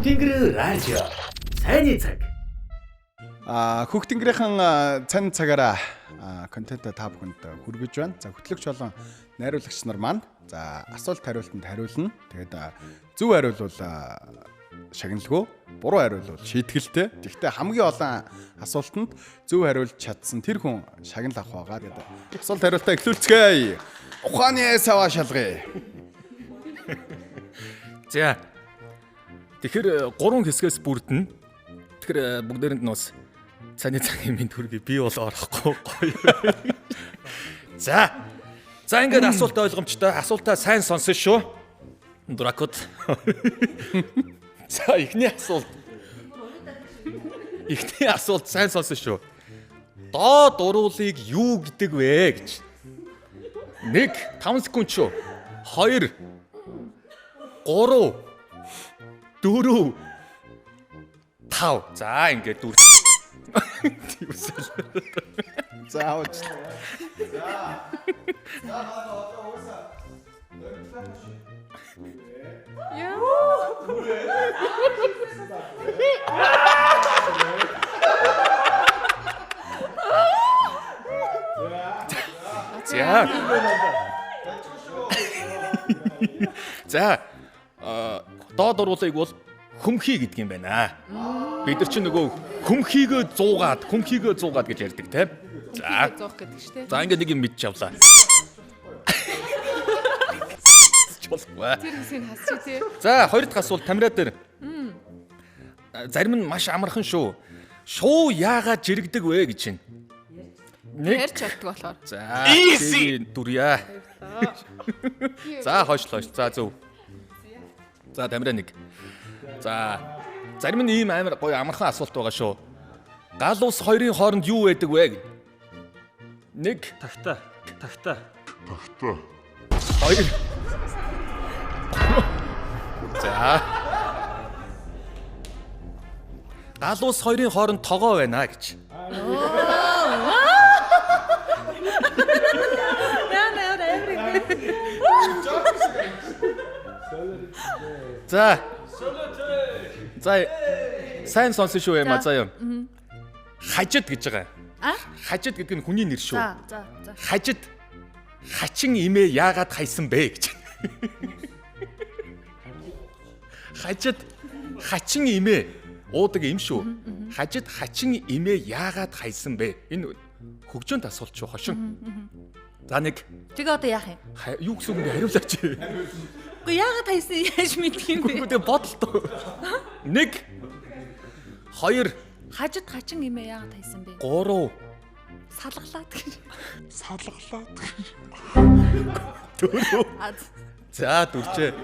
Тэнгэр радио. Сайны цаг. Хөх тэнгэрийн цан цагаараа контентоо та бүхэнд хүргэж байна. За, хөтлөгч болон найруулагч нар маань за асуулт хариултанд хариулна. Тэгээд зөв хариулвал шагналгүй, буруу хариулвал шийтгэлтэй. Гэхдээ хамгийн олон асуултанд зөв хариулж чадсан тэр хүн шагнал авах байгаа. Тэгээд асуулт хариултаа эхлүүлцгээе. Ухааны саваа шалгая. За. Тэгэхээр гурван хэсгээс бүрдэнэ. Тэгэхээр бүгдээрэнд нь бас цааны цагийн минь төргий, би бол орохгүй гоё. За. За, ингээд асуулт ойлгомжтой. Асуултаа сайн сонсон шүү. Дуракот. За, эхний асуулт. Эхний асуулт сайн сонсон шүү. Доод уруулыг юу гэдэг вэ гэж. 1 5 секунд шүү. 2 3 4 5. За, ингээд дүр. Тиймсэл. За, уучлаа. За. За. Доод уруулыг бол хөмхий гэдэг юм байна. Бид нар чинь нөгөө хөмхийгөө зуугаад, хөмхийгөө зуугаад гэж ярьдаг те. За. Зоох гэдэг шүү дээ. За, ингээд нэг юм мэдж авлаа. Чулгүй. Тэр хэсгийг хасчих тий. За, хоёр дахь асуулт Тамира дээр. Зарим нь маш амархан шүү. Шуу яагаад жирэгдэг вэ гэж байна. Нэг. Ярьж чаддаг болохоор. За, easy дүрья. За, хойш хойш. За, зөв. За, Тамира нэг. За, зарим нь ийм амар гоё амархан асуулт байгаа шүү. Гал ус хоёрын хооронд юу байдаг вэ гэж. Нэг, Тагта. Тагта. хоёр. За. Гал ус хоёрын хооронд тогоо байна гэж. Наа наа амар юм. За. За, сайн сонсон шүү юм а заяа. Хажид гэж байгаа. А? Хажид гэдэг нь хүний нэр шүү. За за за. Хажид хачин имээ яагаад хайсан бэ гэж. Хажид хачин имээ уудаг им шүү. Хажид хачин имээ яагаад хайсан бэ? Энэ хөгжөөнд асуулт шүү, хошин. За, нэг. Тэгээ одоо яах юм? Юу гэсэн үг юм бэ, хариулаач. Үгүй, яагаад хайсан яаж мэдх юм бэ? Үгүй, тэгээ бодолтой. Нэг. Хоёр. Хажид хачин имээ яагаад хайсан бэ? Гурав. Салгалаад гэж. Дөрөв. А За, дүрчээ.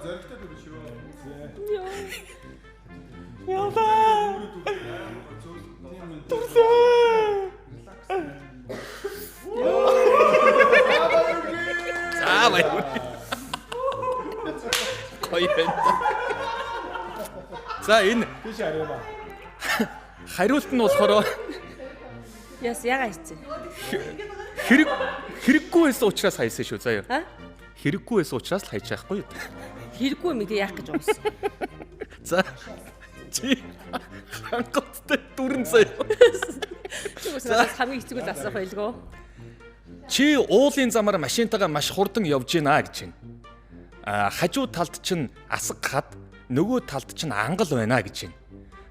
Зоригтой дүр шүү. За, баяр. Гоё байна. За, энэ Тийш хариулаа. хариулт нь болохоор Яс яга хийцэн. хэрэггүй байсан учраас хайсан шүү заяа. А? Хэрэггүй байсан учраас л хайж байхгүй юу? Хэрэггүй мэдээ яах гэж байсан. За. Чи хангалттай дүрэн заяа. Чи бас надаас хамгийн хэцүү л асуух байлгүй. Чи уулын замаар машинтайгаа маш хурдан явж гинэ гэж байна. Хажуу талд чинь асаг хад, нөгөө талд чинь ангал байна гэж байна.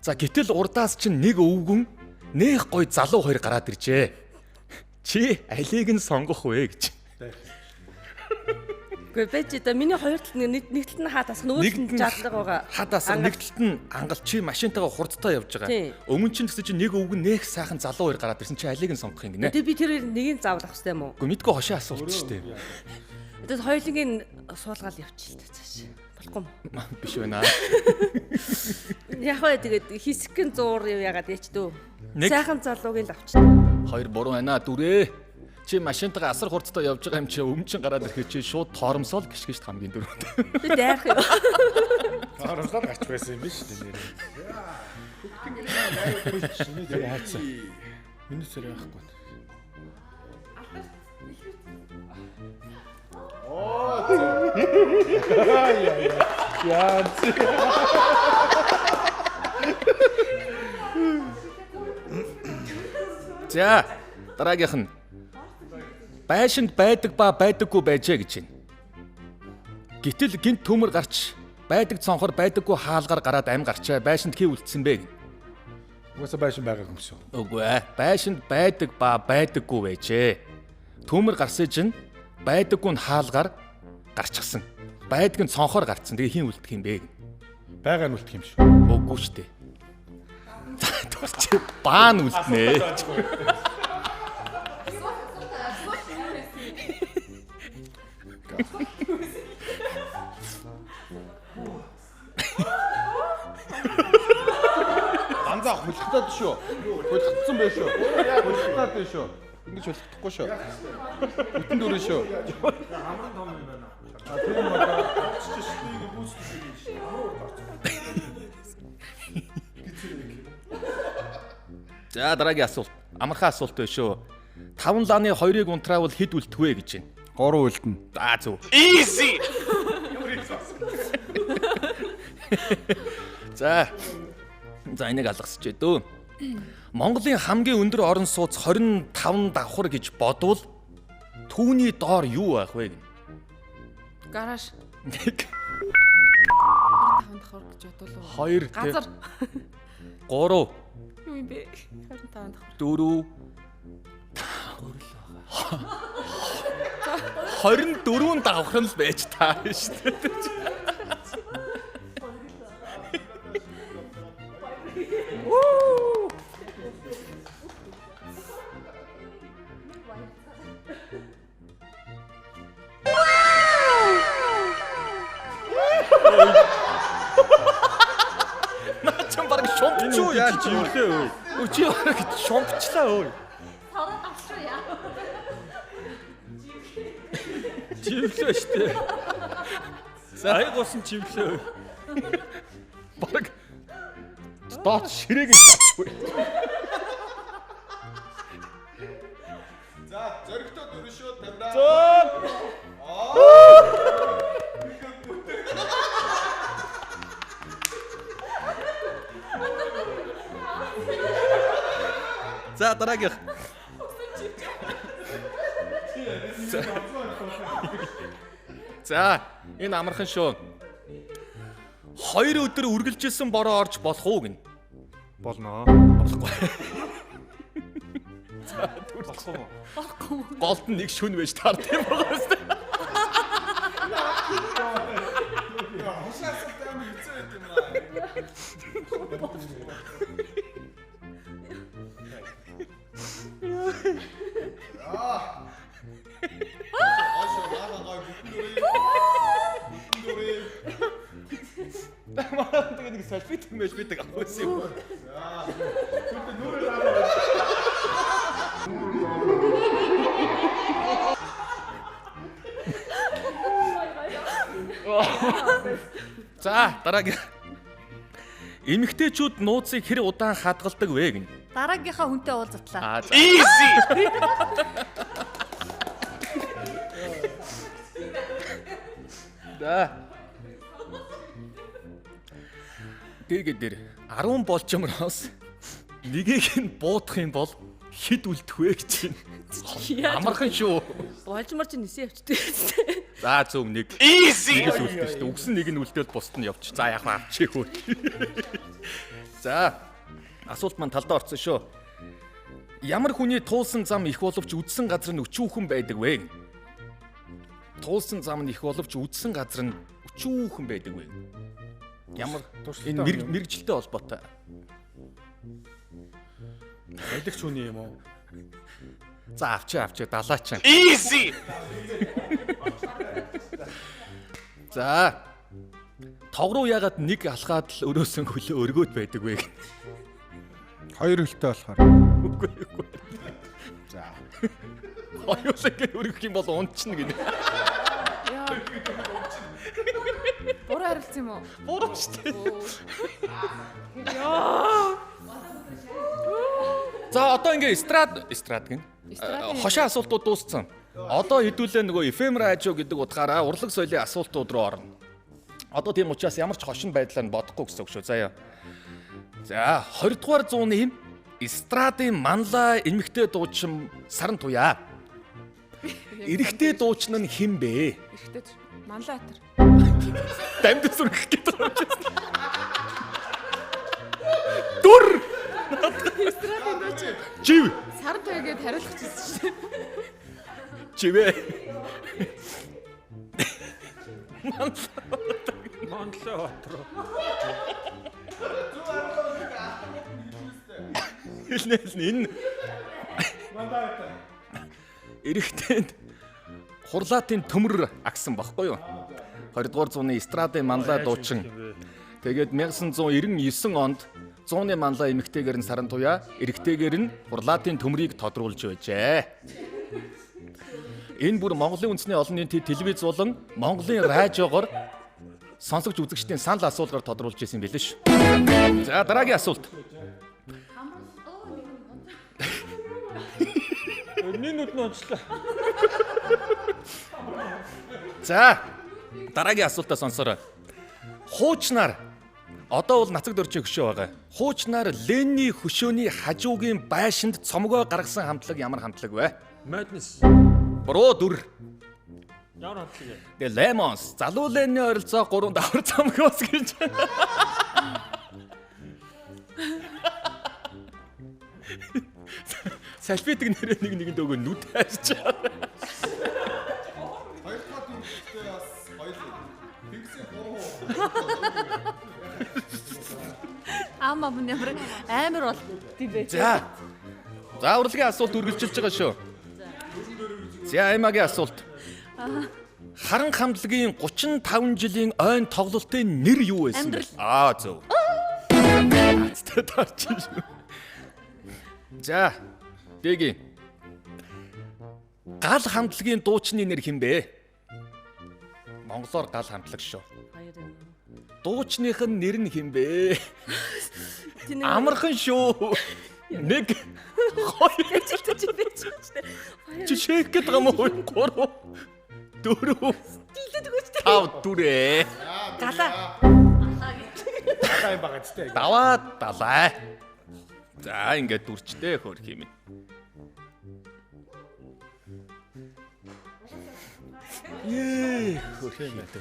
За, гэтэл урдаас чинь нэг өвгөн, нэх гой залуу хоёр гараад иржээ. Чи алийг нь сонгох вэ гэж. Үгүй байж да, миний хоёр талд нэг нэг талд нь хаа тасах, нөгөө талд нь жадлага байгаа. Хадаас нэг талд нь ангал, чи машинтайгаа хурдтай явж байгаа. Тийм. Өмнө чинь гэсэн чинь нэг өвгөн, нэх сайхан залуу хоёр гараад ирсэн, чи алийг нь сонгох юм гинэ. Тэгээ би тэр нэгийг заавал авах хэрэгтэй юм уу? Үгүй, мэдгүй, хошин асуулт шүү дээ. Тэгээд хоёулынгийн суулгаал явчих л та цааш. Болохгүй юм. Биш байна. Яг вэ, тэгээд хэсэгэн зуур яагаад яач дөө. Нэг. Сайхан залуугийн л авчих. Хоёр буруу байна, дүрээ. Чи машинтайгаа асар хурдтай явж байгаа юм чи өмнө чинь гараад ирэхэд чи шууд торомсоол гიშгэж хамгийн дөрөв. Би дайрах юм. Торомсоор гарч байсан юм биш үү нэр. Тэр хайцсан. Миний сэр яахгүй. Оо. Яа яа. Яа. За дараагийнх нь байшинд байдаг ба байдаггүй байжээ гэж байна. Гэтэл гинт төмөр гарч байдаг цонхор байдаггүй хаалгаар гараад ам гарчаа байшинд хий үлдсэн бэ гэнэ. Угаасаа байшин байгаагүй юм шүү. Үгүй ээ. Байшинд байдаг ба байдаггүй байжээ. Төмөр гарсан чинь байдаггүй нь хаалгаар гарчихсан. Байдаг нь цонхоор гарцсан. Тэгээ хин үлдэх юм бэ гэнэ. Байгаа нь үлдэх юм шүү. Үгүй шүү дээ. За түр чи баа нь үлднэ. Ганзаа хулигтаад шүү. Хулигдсан байх шүү. Хулигтаад байх шүү. Ингэж хулигдахгүй шүү. Бүтэн дүрэн шүү. За дараагийн асуулт. Амархан асуулт байх шүү. Таван лааны хоёрыг унтраавал хэд үлдэх вэ гэж байна. 3 үлдэнэ. За зөв. Easy. За. За энийг алгасч дөө. Монголын хамгийн өндөр орон сууц 25 давхар гэж бодвол түүний доор юу байх вэ гэнэ? Гараж. 1 25 давхар гэж бодвол уу? 2 Газар. 3 Юу юм бэ? 25 давхар. 4 24 давхар нь л байж таарна шүү дээ. Наа чам баг шумпчуу Яа чивлээ өө. Өө чи бараг шумпчлаа өө. Сороод авчих яа. Чивлээ шүү дээ. Аяг усан чивлээ өө. Бараг доод ширээг нь шаачихгүй. За, зоригтой дүрэн шүү тамираа. За дараагийнх. За энэ амархан шүү. Хоёр өдөр үргэлжилсэн бороо орж болох уу гэнэ. Болно. Болохгүй. Болохгүй мó. Голд нь нэг шүн байж таард юм байгаа юм. Хошоо асуулт амар хэцүү байт юм аа. Аа. Хошоо наахан гой бүтэн дүрээ. Бүтэн дүрээ. Манай тэгээ нэг салфит юм байж бидэг авах байсан юм. За дараагийн. Эмэгтэйчүүд нууцыг хэр удаан хадгалдаг вэ гэнэ? Дараагийнхаа хүнтэй уулзтлаа. Аа за. Easy. Да. Тэгээд дээр 10 болчмороос нэгийг нь буудах юм бол хэд үлдэх вэ гэж байна. Амархан шүү. Болжмор чи нисээ явчихдээ. За зөв нэг. Easy. Нэг л үлдэн шүү дээ. Үгсэн нэг нь үлдээл бусд нь явчих. За яг авчих хөө. За асуулт маань талдаа орсон шүү. Ямар хүний туулсан зам их боловч үдсэн газар нь өчүүхэн байдаг вэ? Туулсан зам нь их боловч үдсэн газар нь өчүүхэн байдаг вэ? Ямар Туршлагатай энэ хүн юм. мэргэжилтэй холбоотой. Баялагч хүний юм уу? За авчи авчи далаачин. Easy. За. Тог руу ягаад нэг алхаад л өрөөсөн хөлөө өргөөд байдаг вэ? Хоёр хөлтэй болохоор. Үгүй үгүй. За. Хоёулаа ингэ өргөх юм бол унчна гинэ. Яа. Буруу хариулсан юм уу? Буруу шүү дээ. Яа. За одоо ингэ эстрад эстрад гин. Эстрад Хошоо асуултууд дууссан. Одоо хэдүүлээ нөгөө FM радио гэдэг утгаараа урлаг соёлын асуултууд руу орно. Одоо тийм учраас ямар ч хошин байдлаар нь бодохгүй гэсэн үг шүү. Заяа. За 20 дугаар зууны эстрадын манлай эмэгтэй дуучин Саран Туяа. Эрэгтэй дуучин нь хэн бэ? Эрэгтэй Манлаатар. Дамд сүргэх гэдэг юм чи. Дүр. Эстрадын дуучин. Жив. Саран Туяа гэдээ хариулах гэсэн шүү дээ. Живээ. Манлаа Баатар. Хэлнэ хэлнэ энэ Эрэгтэйд хурлаатын төмөр агсан баггүй юу? 20 дугаар зууны эстрадын манлай дуучин. Тэгээд 1999 онд зууны манлай эмэгтэйгээр нь Саран Туяа, эрэгтэйгээр нь хурлаатын төмрийг тодруулж байжээ. Энэ бүр Монголын үндэсний олон нийтийн телевиз болон Монголын радиогоор сонсогч үзэгчдийн санал асуулгаар тодруулж ирсэн юм билээ шүү. За дараагийн асуулт. Миний нүд нь онцлоо. За дараагийн асуултаа сонсоорой. Хуучнаар одоо бол нацаг дөржийн хөшөө байгаа. Хуучнаар Ленний хөшөөний хажуугийн байшинд цомгоо гаргасан хамтлаг ямар хамтлаг вэ? Madness. Буруу дүр. Ямар хамтлаг вэ? Тэгээ Lemons залуу Ленний ойролцоо 3 давхар цомгоос гэж. Салфетик нэрээ нэг нэгэнд өгөө нүд хайрч. Хоёр дахь дүрхтэй бас гоё л. Тэнгисийн 3. Ам ам ямар амар бол тийм бэ. За. За урлагийн асуулт үргэлжилж байгаа шүү. За Аймагийн асуулт. Харан хамтлагийн 35 жилийн ойн тоглолтын нэр юу байсан бэ? Амьдрал. Аа зөв. Азтай таарч шүү. За. Дэги. Гал хамтлагийн дуучны нэр хэн бэ? Монголоор гал хамтлаг шүү. Хоёр юм. Дуучных нь нэр нь хэн бэ? Тэнэг Амархан шүү. Нэг хоёр чи би чи. чи шээх гээд байгаа юм уу? 3 4 Дийлээд өгөөч тэ. 5 4 Галаа. Далаа юм байгаа ч тийм. Даваа далай. За ингээд дүрчтэй хөөрх юм. Ее хөөрх юм. Та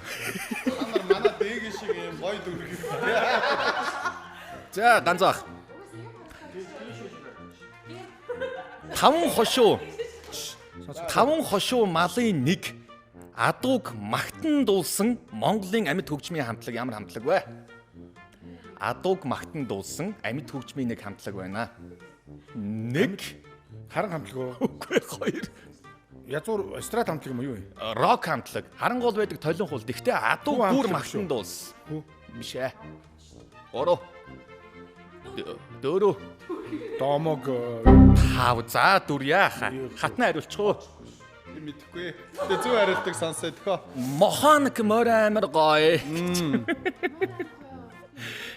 нар манай дээг шиг юм гоё дүрх. За ганцаах. Таван хошуу. Таван хошуу малын нэг адууг магтан дуулсан Монголын амьд хөгжмийн хамтлаг ямар хамтлаг вэ? Адууг магтан дуулсан амьд хөгжмийн нэг хамтлаг байна. Нэг Харан хамтлаг уу? үгүй хоёр Язгуур эстрад хамтлаг юм уу юу юм? рок хамтлаг. Харангуул байдаг толон хул. Гэхдээ адуу Хүү бүр хамтлаг магтан шүү. дуулсан. Хүү. Биш ээ. Гурав. Дөрөв. Домог Тав. За дүр яаха. Хатна хариулчих уу? Би мэдэхгүй. Тэгээ зөв хариултыг сонсоо төхөө. Мохоник морь амар гоё.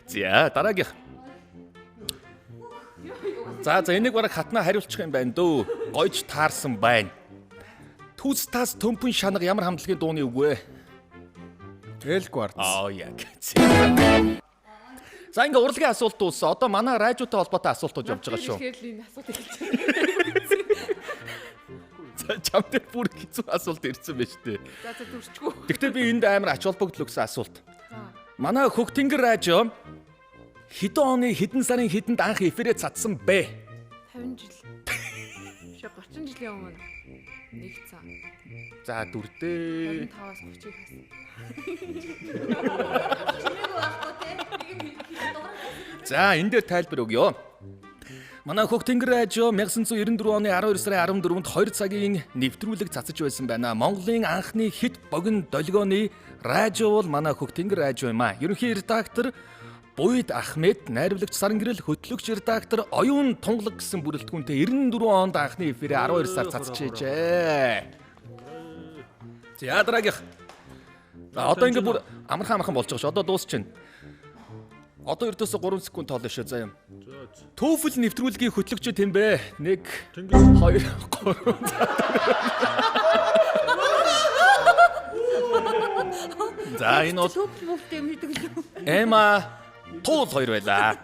За дараагийнх. За за энийг бараг хатна хариулчих юм байна дөө. Гойж таарсан байна. Түз тас төмпөн шанаг ямар хамтлагийн дууны үг вэ? Эл кварц. Аа яг. За ингээ урлагийн асуулт дууссан. Одоо манай радиотой холбоотой асуултууд явж байгаа шүү. Тэгэхээр л энэ асуулт эхэлж байна. За чам дээр бүр хэцүү асуулт ирсэн байж тээ. За за дүрчгүй. Гэхдээ би энд амар ач холбогдол өгсөн асуулт. Манай Хөх Тэнгэр радио хэдэн оны хэдэн сарын хэдэнд анх эфирээ цацсан бэ? 50 жил. Биш 30 жилийн өмнө. Нэг цаа. За дүрдээ. 25-аас 30-ыг хас. За энэ дээр тайлбар өгье. Манай Хөх Тэнгэр радио 1994 оны 12 сарын 14-нд 2 цагийн нэвтрүүлэг цацаж байсан байна. Монголын анхны хит богино долгионы радио бол манай Хөх Тэнгэр радио юм а. Ерөнхий редактор Буйд Ахмед, найруулагч Саран Гэрэл, хөтлөгч редактор Оюун Тунгалаг гэсэн бүрэлдэхүүнтэй 94 онд анхны эфирээ 12 сар цацжээ. За дараагийнх. За одоо ингээ бүр амархан амархан болж байгаа ш. Одоо дуусчихна. Одоо ердөөсөө 3 секунд тоолно шүү заа юм. TOEFL нэвтрүүлгийн хөтлөгчд хэн бэ? 1 Тэнгис 2 3. За За энэ бол Төвл мөвтэй юм хийдэг л үү? Эма туул хоёр байлаа.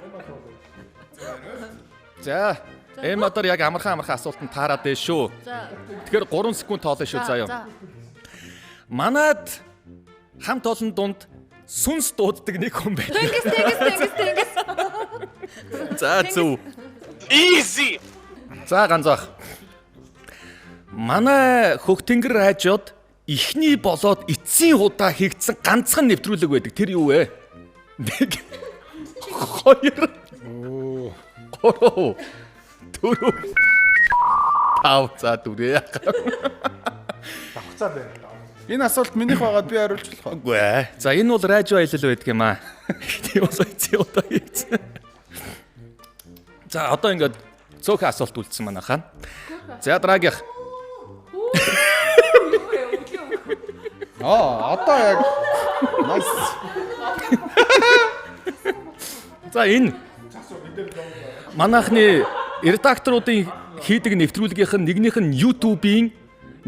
За Эма дээр яг амархан амархан асуултанд таарад дээ шүү. За. Тэгэхээр 3 секунд тоолно шүү заяа. За. Манад хамт олон дунд сүнс дууддаг нэг хүн байна. Тэнгис тэнгис тэнгис тэнгис. За зөв. Easy. За ганцаах. Манай Хөх Тэнгэр радиод эхний болоод эцсийн удаа хийгдсэн ганцхан нэвтрүүлэг байдаг. Тэр юу вэ? 1 2 3 4 5 за 4. Давхцаа байна. Энэ асуулт минийх байгаад би хариулж болох уу? Үгүй ээ. За энэ бол радио аялал байдаг юм аа. Тийм бол эцсийн удаа хийгдсэн. За одоо ингээд цөөхөн асуулт үлдсэн манайхаа. За дараагийнх. Аа, одоо яг nice. За энэ манайхны редакторуудын хийдэг нэвтрүүлгийнх нь нэгнийх нь YouTube-ийн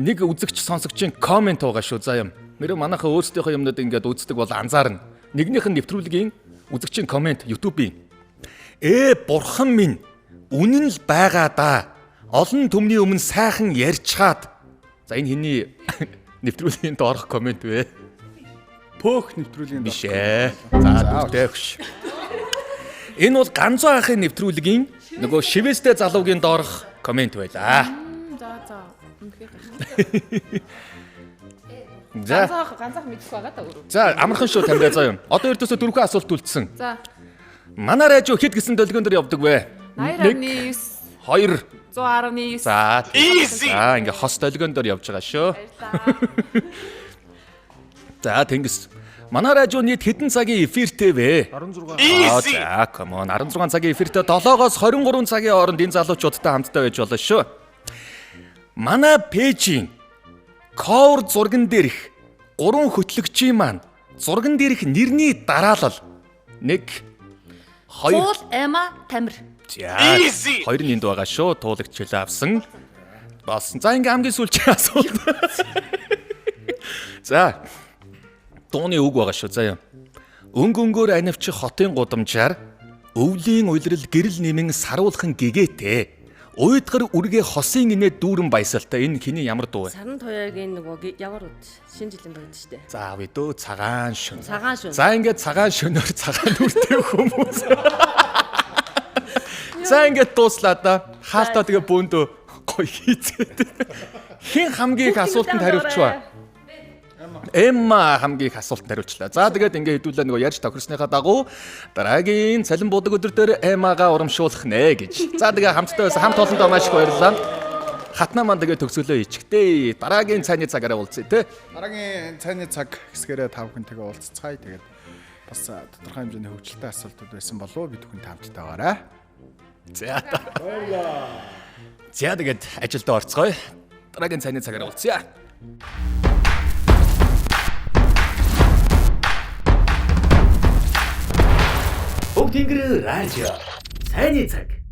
нэг үзэгч сонсогчийн коммент байгаа шүү заа юм. Нэрээ манайхаа өөрсдийнхөө юмнууд ингээд үздэг бол анзаарна. Нэгнийх нь нэвтрүүлгийн үзэгчийн коммент YouTube-ийн. Бурхан минь үнэн л байгаа да. Олон түмний өмнө сайхан ярьчхаад. За энэ хиний нэвтрүүлгийн доорх коммент вэ? Пөөх нэвтрүүлгийн Биш ээ. За дүртэй хөш. Энэ бол ганцхан ахын нэвтрүүлгийн нөгөө шивэстэй залуугийн доорх коммент байлаа. За за. Үнэхээр гайхалтай. За. Ганцаах ганцаах мэдэхгүй байгаа да өөрөө. За амархан шүү тамираа заа юм. Одоо ердөөсөө дөрвөн асуулт үлдсэн. За. Манай радио хэд гэсэн долгион дээр явдаг вэ? 80.9 2 100.9. За. За ингээ хос долгион дээр явж байгаа шүү. Баярлалаа. За Тэнгис. Манай радио нийт хэдэн цагийн эфиртэй вэ? 16. Easy. За come on 16 цагийн эфиртэй 7-оос 23 цагийн хооронд энэ залуучуудтай хамтдаа байж болно шүү. Манай пэйжийн cover зурган дээрх гурван хөтлөгчийн маань зурган дээрх нэрний дараалал 1 2 Туул Эма Тамир. За. Хоёр нь энд байгаа шүү. Туулагч чөлөө авсан. Болсон. За ингээ хамгийн сүүлчийн асуулт. За. Дууны үг байгаа шүү. За юм. Өнгө өнгөөр анивчих хотын гудамжаар өвлийн уйлрал гэрэл нэмэн саруулхан гэгээтэй. Уйдгар үргээ хосын инээ дүүрэн баясалтай. Энэ хиний ямар дуу вэ? Саран туяагийн нөгөө явар үд шинэ жилийн байд штэ. За авъя дөө цагаан шөн. Цагаан шөнө. За ингээд цагаан шөнөөр цагаан нүртэй хүмүүс. За ингээд дууслаа да. Хаалтаа тэгээ бөөндөө гоё хийцгээд. Хэн хамгийн их асуултанд хариулчихва? Эмма хамгийн их асуултанд хариулчлаа. За тэгээд ингээд хэдүүлээ нөгөө ярьж тохирсныхаа дагуу дараагийн цалин буудаг өдөр дээр Эммагаа урамшуулах нэ гэж. За тэгээ хамтдаа байсан хамт олондоо маш их баярлалаа. Хатнаа маань тэгээ төгсгөлөө ичгтээ. Дараагийн цайны цагаараа уулзъя те. Дараагийн цайны цаг хэсгээрээ та бүхэнтэйгээ уулзцгаая. Тэгээд бас тодорхой хэмжээний хөгжилтэй асуултууд байсан болов бид бүхэн хамтдаа байгаарай. За. За тэгээд ажилдаа орцгоё. Дараагийн цайны цагаараа уулзъя. Хөх Тэнгэр радио. Цайны цаг.